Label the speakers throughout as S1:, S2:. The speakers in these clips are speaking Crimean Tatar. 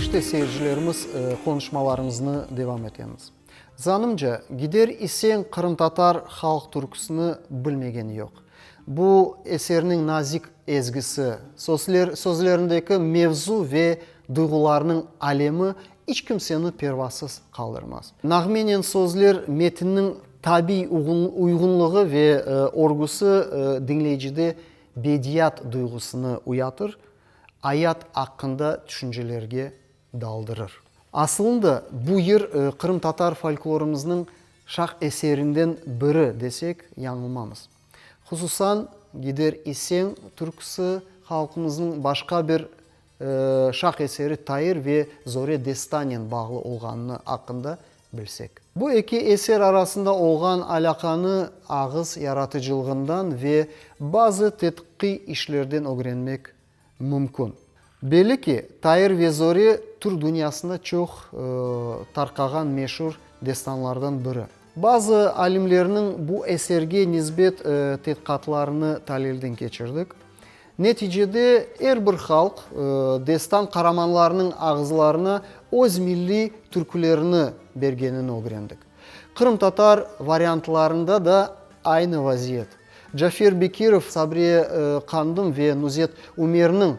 S1: İşte, seyircilerimiz, qonuşmalarımıznı devam etemiz. Zanımca, Gider iseñ qırımtatar halq türküsini bilmegen yoq. Bu eserniñ nazik ezgisi, sözlerindeki mevzu ve duyğularnıñ alemi iç kimseni pervasız qaldırmaz. Nağmenen sözler metinniñ tabiy uyğunlığı ve örgüsi diñleyicide bediyat duyğusını uyatır, ayat aqqında tüşüncelerge daldırır. Asılında, bu yır qırımtatar folklorımıznıñ şah eserinden biri desek, yañılmamız. Hususan, Gider iseñ türküsi halqımıznıñ başqa bir şah eseri Tair ve Zore destanınen bağlı olğanını aqqında bilsek. Bu eki eser arasında olğan alâqanı ağız yaratıcılığından ve bazı tedqiqiy işlerden ögrenmek mümkün. Belli ki, Tair ve Zore türk dünyasında çoq tarqağan meşur destanlardan biri. Bazı alimlerniñ bu eserge nisbet tedqiqatlarını talilden keçirdik. Neticede er bir halq destan qaramanlarınıñ ağızlarına öz milliy türkülerini bergenini ögrendik. Qırımtatar variantlarında da aynı vaziyet. Cafer Bekirov, Sabriye Qandım ve Nuzet Ümerniñ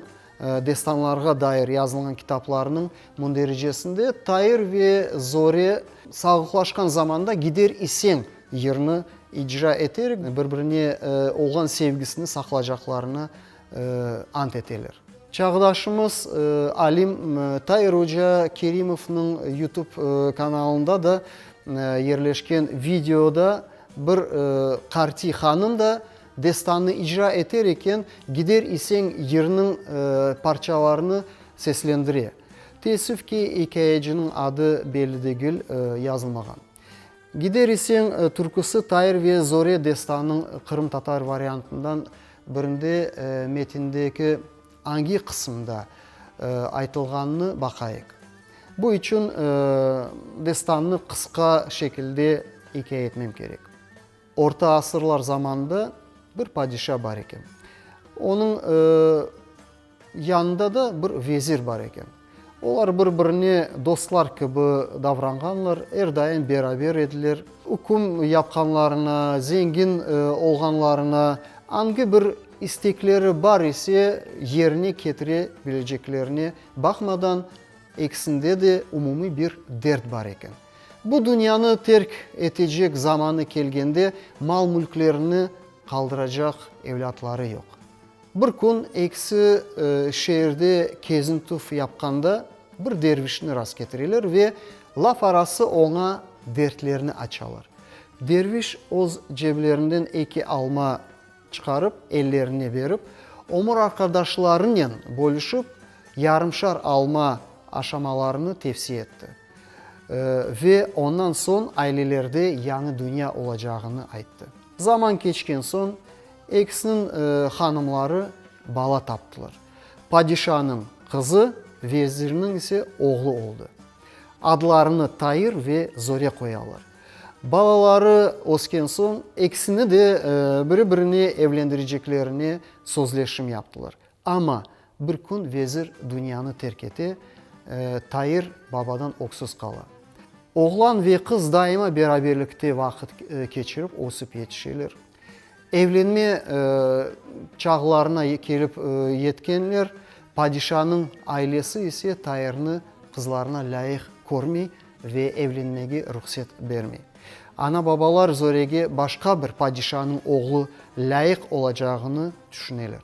S1: destanlarğa dair yazılğan kitaplarınıñ mündericesinde Tair ve Zore sağlıqlaşqan zamanda Gider iseñ yırını icra eterek, bir-birine olğan sevgisini saqlacaqlarını ant eteler. Çağdaşımız alim Tair oca Kerimovnıñ YouTube kanalında da yerleşken videoda bir qartiy hanım da destannı icra eter eken, Gider iseñ yırnıñ parçalarını seslendire. Teessüf ki, ikâyeciniñ adı belli degil, yazılmağan. Gider iseñ türküsi Tair ve Zore destanınıñ qırımtatar variantından birinde metindeki angi qısımda aytılğanını baqayıq. Bu içün destannı qısqa şekilde ikâye etmem kerek. Orta asırlar zamanında bir padişa bar eken. Onıñ Yanında da bir vezir bar eken. Olar bir-birine dostlar kibi davranğanlar, er daim beraber ediler. Üküm yapqanlarına, zengin olğanlarına, angi bir istekleri bar ise yerine ketire bileceklerine baqmadan, ekisinde de umumiy bir dert bar eken. Bu dünyanı terk etecek zamanı kelgende mal-mülklerini qaldıracaq evlâtları yoq. Bir kün ekisi şeerde kezintüv yapqanda bir dervişni rastketireler ve laf arası oña dertlerini açalar. Derviş öz ceblerinden eki alma çıqarıp, ellerine berip, ömür arqadaşlarınen bölüşip, yarımşar alma aşamalarını tevsiye etti. Ve ondan soñ ailelerde yañı dünya olacağını ayttı. Zaman keçken soñ, Ekisiniñ hanımları bala taptılar. Padişanıñ qızı, vezirniñ ise oğlu oldı. Adlarını Tair ve Zore qoyalar. Balaları ösken soñ, ekisini de biri-birine evlendireceklerine sözleşim yaptılar. Amma bir kün vezir dünyanı terk ete, Tair babadan öksüz qala. Oğlan ve qız daima beraberlikte vaqıt keçirip ösip yetişeler. Evlenme çağlarına kelip yetkenler, padişanıñ ailesi ise Tairni qızlarına lâyıq körmey ve evlenmege ruhset bermey. Ana-babalar Zorege başqa bir padişanıñ oğlu lâyıq olacağını tüşüneler.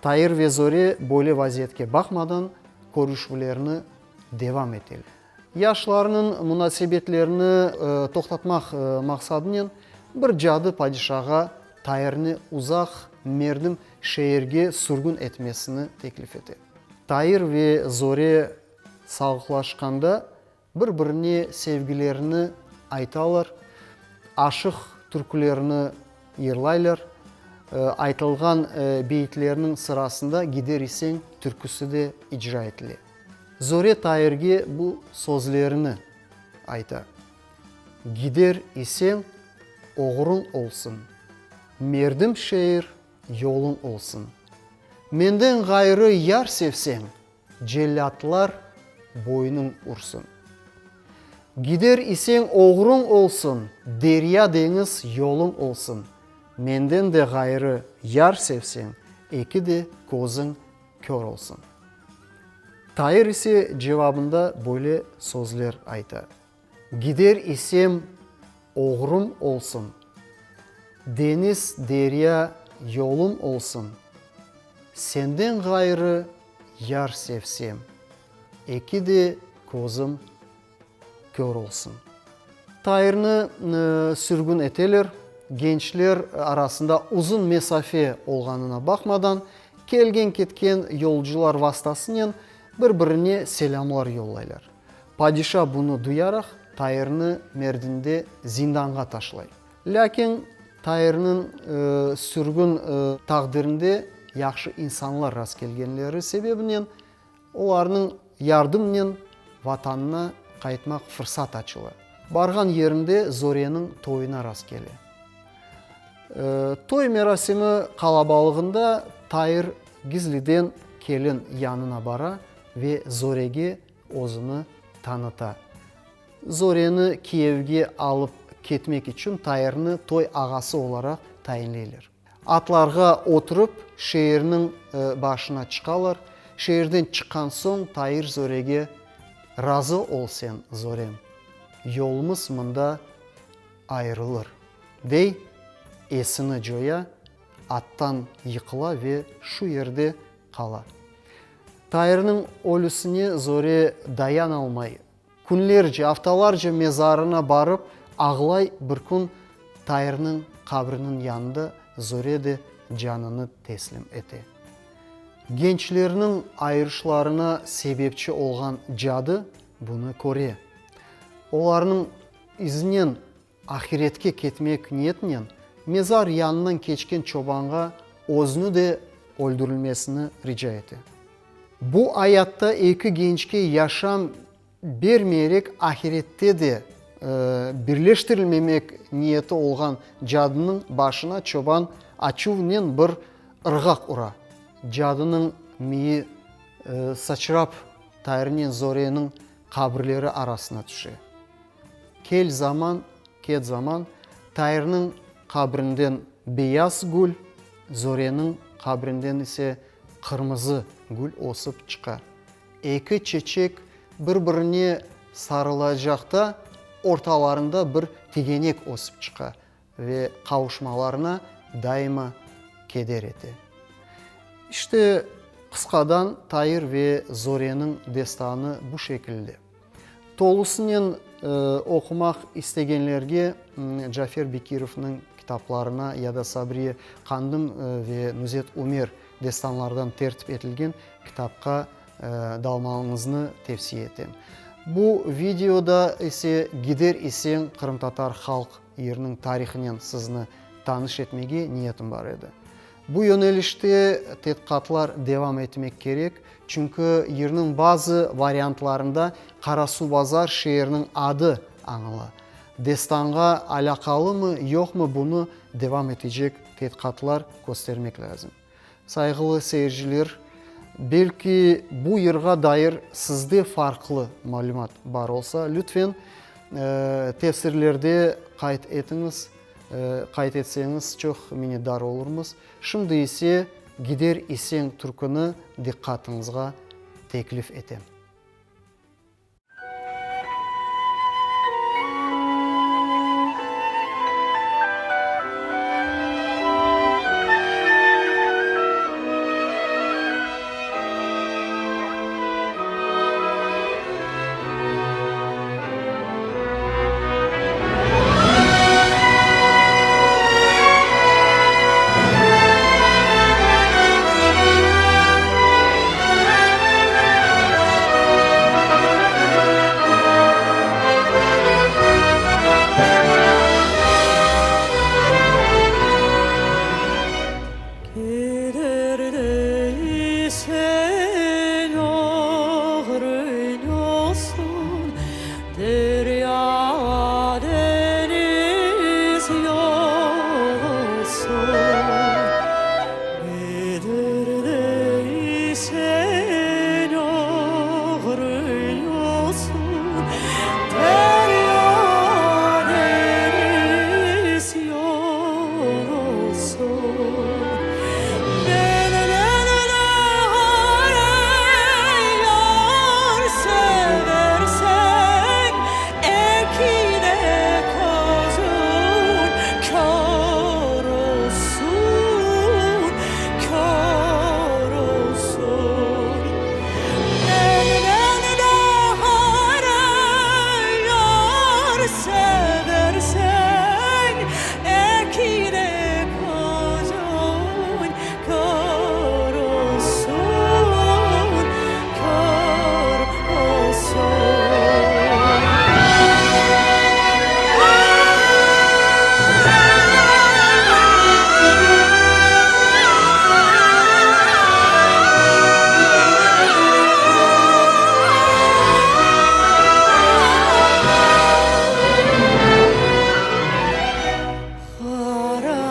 S1: Tair ve Zore böyle vaziyetke baqmadan, körüşüvlerini devam eteler. Yaşlarnıñ munasebetlerini toqtatmaq maqsadınen bir cadı padişağa Tairni uzaq merdim şeerge sürgün etmesini teklif ete. Tair ve Zore sağlıqlaşqanda bir-birine sevgilerini aytalar, aşıq türkülerini yırlaylar. Aytılğan beyitlerniñ sırasında Gider iseñ türküsi de icra etile. Zore Tairge bu sözlerini ayta, Gider iseñ, oğruñ olsun, Merdim şeer yoluñ olsun. Menden ğayrı yar sevseñ, Cellâtlar. boynun ursun. Gider iseñ oğruñ olsun, derya-deñiz yoluñ olsun. Menden de ğayrı yar sevseñ, eki de közüñ kör olsun. Tair ise cevabında böyle sözler ayta, Gider isem oğrum olsun, Deñiz, derya yolum olsun, Senden ğayrı yar sevsem, Eki de közüm kör olsun. Tairni sürgün eteler, gençler arasında uzun mesafe olğanına baqmadan, kelgen-ketken yolcular vastasınen bir-birine selâmlar yollaylar. Padişa bunı duyaraq, Tairni Merdinde zindanğa taşlay. Lâkin Tairniñ sürgün taqdirinde yahşı insanlar rastkelgenleri sebebinen Olarnıñ yardımınen Vatanına qaytmaq fırsat açıla. Barğan yerinde Zoreniñ toyuna rastkele. Toy merasimi qalabalığında Tair gizliden kelin yanına bara ve Zorege özüni tanıta. Zoreni kiyevge alıp ketmek içün Tairni toy ağası olaraq tayinleyler. Atlarğa oturıp, şeerniñ başına çıqalar. Şeerden çıqqan soñ Tair Zorege, Razı ol sen, Zorem, yolumız mında ayırılır, dey, esini coya, attan yıqıla ve şu yerde qala. Tairniñ ölüsine Zore dayanalmay, Künlerce, aftalarca mezarına barıp ağlay, bir kün Tairniñ qabriniñ yanında Zore de canını teslim ete. Gençlerniñ ayırışlarına sebepçi olğan cadı bunı köre. Olarnıñ izinen ahiretke ketmek niyetinen mezar yanından keçken çobanğa özüni de öldürilmesini rica ete. Bu ayatta eki gençke yaşam bermeyerek ahirette de birleştirilmemek niyeti olğan cadınıñ başına çoban açuvnen bir ırğaq ura. Cadınıñ miyi saçrap Tairnen Zoreniñ qabirleri arasına tüşe. Kel zaman, ket zaman, Tairniñ qabrinden beyaz gül, Zoreniñ qabrinden ise qırmızı gül ösip çıqa. Eki çeçek bir-birine sarılacaqta ortalarında bir tigenek ösip çıqa ve qavuşmalarına daima keder ete. İşte, qısqadan Tair ve Zoreniñ destanı bu şekilde. Tolusınen oqumaq istegenlerge Cafer Bekirovnıñ kitaplarına ya da Sabriye Qandım ve Nuzet Ümer destanlardan tertip etilgen kitapqa dalmañıznı tevsiye etem. Bu videoda ise Gider iseñ qırımtatar halq yırınıñ tarihınen sizni tanış etmege niyetim bar edi. Bu yönelişte tedqiqatlar devam etmek kerek, çünki yırnıñ bazı variantlarında Qarasuvbazar şeeriniñ adı añıla. Destanğa alâqalımı, yoqmı bunı devam etecek tedqiqatlar köstermek lâzim. Sayğılı seyirciler, belki bu yırğa dair sizde farqlı malümat bar olsa, lütfen, tefsirlerde qayd etiñiz. Qayd etseñiz çoq minnetdar olurmız. Şimdi ise Gider iseñ türküni diqqatıñızğa teklif etem.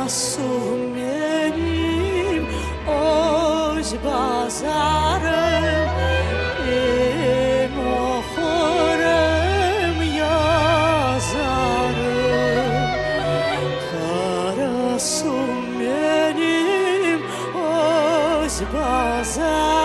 S2: Qarasuv menim öz bazarım, Em oqurım, yazarım. Qarasuv menim öz bazarım.